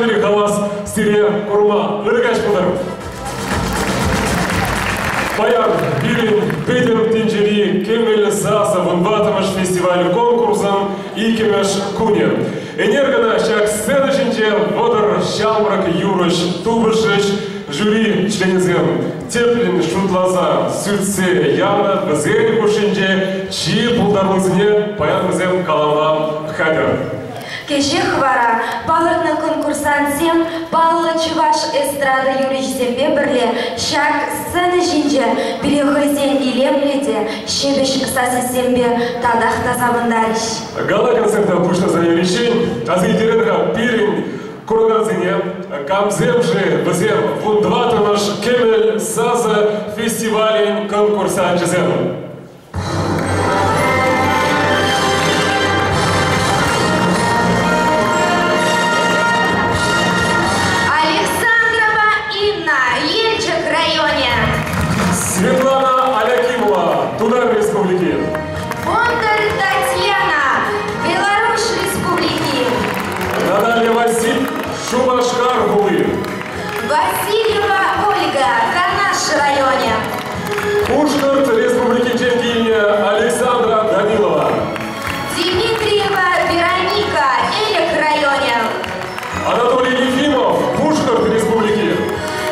Ҫав тери хавас сире курма. Ырӑ каҫ пултӑр! Паян пирӗн Пӗтӗм тӗнчери кӗмӗл сасӑ вунтӑваттӑмӗш фестиваль конкурсӑн иккӗмӗш кунӗ. Ӗнер кӑна ҫак сцена ҫинче 30 ҫамрӑк юрӑҫ тупӑшрӗҫ. Жюри членӗсем тӗплӗн шутласа сӳтсе янӑ вӗсен хушшинче чи пултаруллисене паян вӗсем калама хатӗр. Кӗҫех вара палӑртнӑ конкурсантсем паллӑ чӑваш эстрада юрӑҫисемпе пӗрле ҫак сцена ҫинче пире хӑйсен илемлӗ те ҫепӗҫ сасӑсемпе татах та савӑнтарӗҫ. Гала-концерта пуҫласа яриччен аса илтерер-ха пирӗн куракансене, камсем-ши вӗсем 14-мӗш Кӗмӗл сасӑ фестивалӗн конкурсанчӗсем? Александрова Инна, Елчӗк районӗ. Светлана Алякимова, Тутар Республики. Бондарь Татьяна, Беларуҫ Республики. Наталья Василь, Шупашкар хули. Васильева Ольга, Канаш районӗ. Пушкӑрт Республикинчен килнӗ Александра Данилова. Дмитриева Вероника, Элӗк районӗ. Анатолий Ефимов, Пушкӑрт Республики.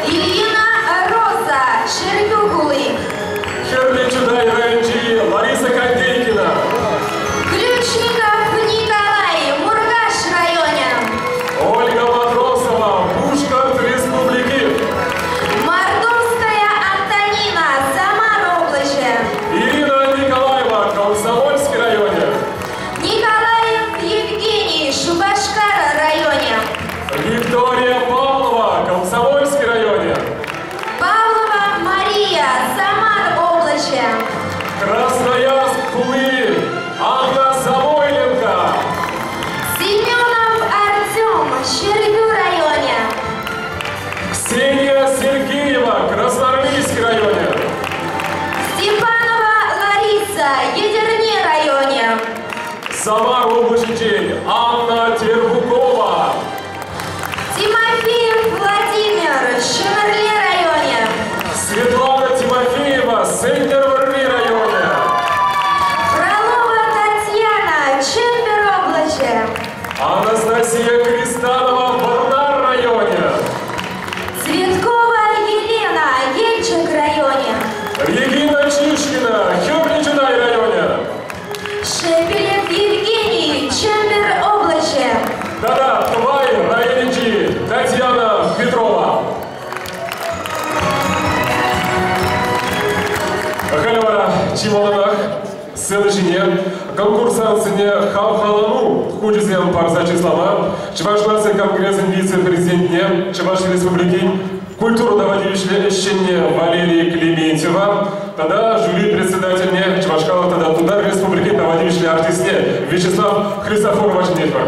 Ильина Роза, Ҫӗрпӳ хули. Хӗрлӗ Чутай районӗнчи Лариса Кандейкина. Ключников Николай, Муркаш районӗ. Ольга Матросова, Пушкӑрт Республики. Мордовская Антонина, Самар облаҫӗ. Ирина Николаева, Комсомольски районӗ. Николаев Евгений, Шупашкар районӗ. Виктория Павлова, Комсомольски районӗ. Павлова Мария, Самар облаҫӗ. Красноярск хули, Анна Самойленко. Семенов Артем, Ҫӗрпӳ районӗ. Ксения Сергеева, Красноармейски районӗ. Степанова Лариса, Етӗрне районӗ. Самар облаҫӗнчен Анна Тербукова. Тимофеев Владимир, Ҫӗмӗрле районӗ. Светлана Тимофеева, Сӗнтӗрвӑрри районӗ. Фролова Татьяна, Чӗмпӗр облаҫӗ. Анастасия Кристанова, Вӑрнар районӗ. Цветкова Елена, Елчӗк районӗ. Регина Чишкина, Хӗрлӗ Чутай районӗ. Шепелев Евгений, Чӗмпӗр облаҫӗ. Тата Тӑвай районӗнчи Татьяна Петрова. Халӗ вара чи малтанах сцена ҫине конкурсантсене хавхалану хучӗсем парса чыслама Чӑваш наци конгресӗн вице-президентне, Чӑваш Республикин культура тава тивӗҫлӗ ӗҫченне Валерий Клементьева тата жюри председательне Чӑваш халӑх тата Тутар Республикин тава тивӗҫлӗ артистне Вячеслав Христофорова чӗнетпӗр.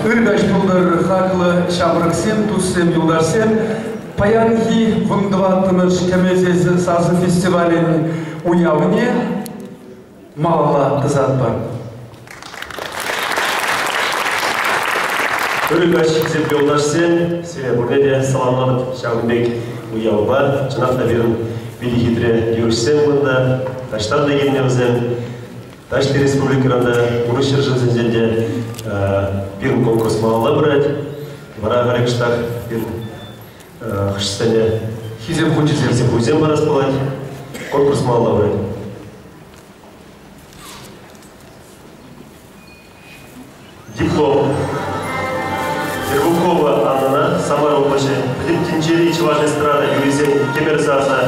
Ыр каҫ пултӑр, хаклӑ ҫамрӑксем, туссем, юлташсем. Паянхи 14-мӗш Кӗмӗл сасӑ фестивалӗн уявне малалла тӑсатпӑр. Ырӑ каҫ, хисеплӗ юлташсем, сире пурне те саламлатӑп ҫавӑн пек уявпа. Чӑнах та пирӗн питӗ хитре юрӑҫсем кунта, таҫтан та килнӗ вӗсем. Таҫти республикӑран та, урӑх ҫӗршывсенчен те пирӗн конкурс малалла пырать. Вара халӗ кӑштах пирӗн хӑшсене хисеп хучӗсем хисеп хучӗсем парас пулать. Конкурс малалла пырать. Диплом. Дербукова Аннӑна Самар облаҫӗ Пӗтӗм тӗнчери чӑваш эстрада юррисен Кемер сасӑ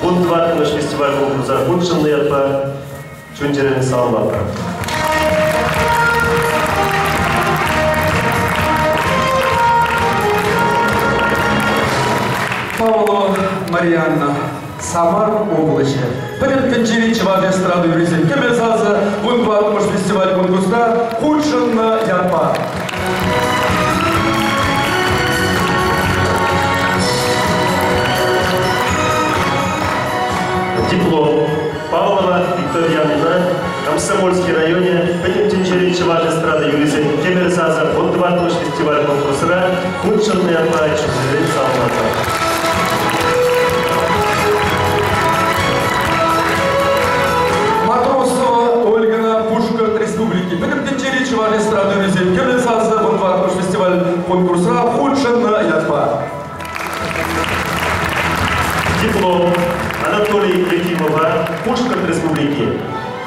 14-мӗш фестиваль-конкурса хутшӑннӑ ятпа чун-чӗререн саламлатпӑр. Павлова Марианна, Самар облаҫӗ. Пӗтӗм тӗнчери чӑваш эстрада юррисен Кӗмӗл сасӑ 14-мӗш фестиваль-конкурсра хутшӑннӑ ятпа. Диплом. Комсомольски районӗ, Пӗтӗм тӗнчери чӑваш эстрада юррисен Кӗмӗл сасӑ 14-мӗш фестиваль-конкурсра хутшӑннӑ ятпа чун-чӗререн саламлатӑп. Матросова Ольгӑна Пушкӑрт Республики Пӗтӗм тӗнчери чӑваш эстрада юррисен Кӗмӗл сасӑ 14-мӗш фестиваль-конкурсра хутшӑннӑ ятпа. Диплом Анатолий Ефимова, Пушкӑрт Республики,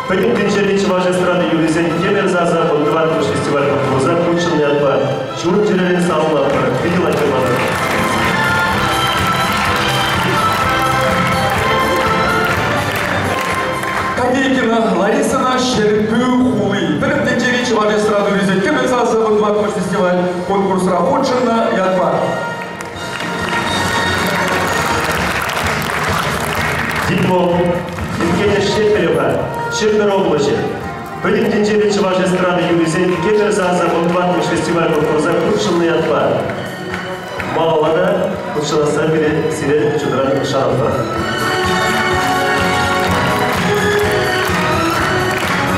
Пӗтӗм тӗнчери чӑваш эстрада юррисен Кӗмӗл сасӑ 14-мӗш фестиваль-конкурса хутшӑннӑ ятпа чун-чӗререн саламлатпӑр, питӗ лайӑх. Копейкина Ларисӑна Ҫӗрпӳ хули Пӗтӗм тӗнчери чӑваш эстрада юррисен Кӗмӗл сасӑ 14-мӗш фестиваль-конкурсра хутшӑннӑ ятпа. Диплом Евгения Шепелева, Чӗмпӗр облаҫӗ, Пӗтӗм тӗнчери чӑваш эстрада юррисен Кӗмӗл сасӑ 14-мӗш фестиваль-конкурса хутшӑннӑ ятпа. Малалла та хутшӑнасса пире сире чунран шанатпӑр.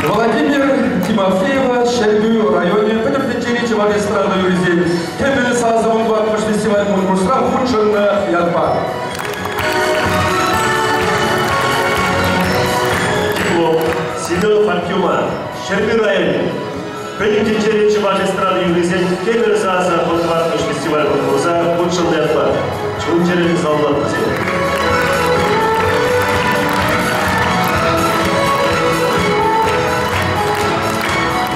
Владимир Тимофеева Ҫӗрпӳ районӗ Пӗтӗм тӗнчери чӑваш эстрада юррисен Кӗмӗл сасӑ 14-мӗш фестиваль-конкурсра хутшӑннӑ ятпа. Диплом Семенов Артема, Ҫӗрпӳ районӗ, Пӗтӗм тӗнчери чӑваш эстрада юррисен Кӗмӗл сасӑ 14-мӗш фестиваль-конкурса хутшӑннӑ ятпа чун-чӗререн саламлатпӑр сире.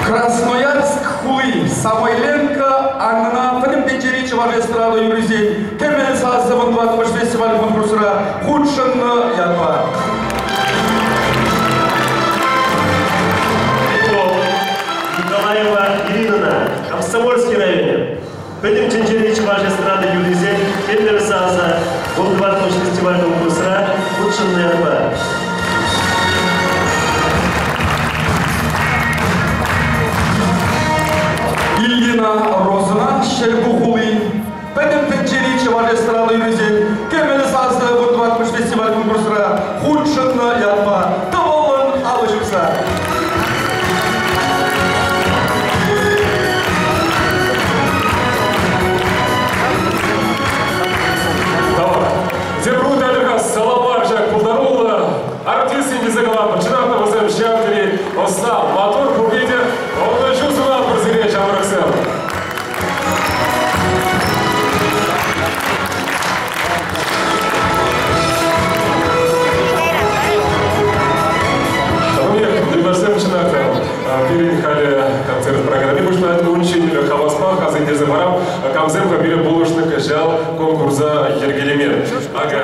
Красноярск хули Самойленко Аннӑна Пӗтӗм тӗнчери чӑваш эстрада юррисен Кӗмӗл сасӑ 14-мӗш фестиваль-конкурсра хутшӑннӑ ятпа. Диплом Николаева Иринӑна, Комсомольски районӗ, Пӗтӗм тӗнчери чӑваш эстрада юррисен Кӗмӗл сасӑ 14-мӗш фестиваль-конкурсра хутшӑннӑ ятпа. Ильина Розӑна Ҫӗрпӳ хули Пӗтӗм тӗнчери чӑваш эстрада юррисен Кӗмӗл сасӑ 14-мӗш фестиваль-конкурсра хутшӑннӑ ятпа тӑвӑллӑн алӑ ҫупса. Тавах. Тепӗр тӗлӗха саламлар ҫак пултаруллӑ артистсен тесе калатпӑр. Чӑнах та вӗсем ҫав тери ӑста, маттур, пурне те ӑнӑҫу сунатпӑр сире, ҫамрӑксем. Юлташсем, чӑнах та, пирӗн халӗ концерт программи пуҫланать. Унччен хаваспах аса илтерсе парам, камсем-ха пире пулӑшнӑ кӑҫал конкурса йӗркелеме. Ага.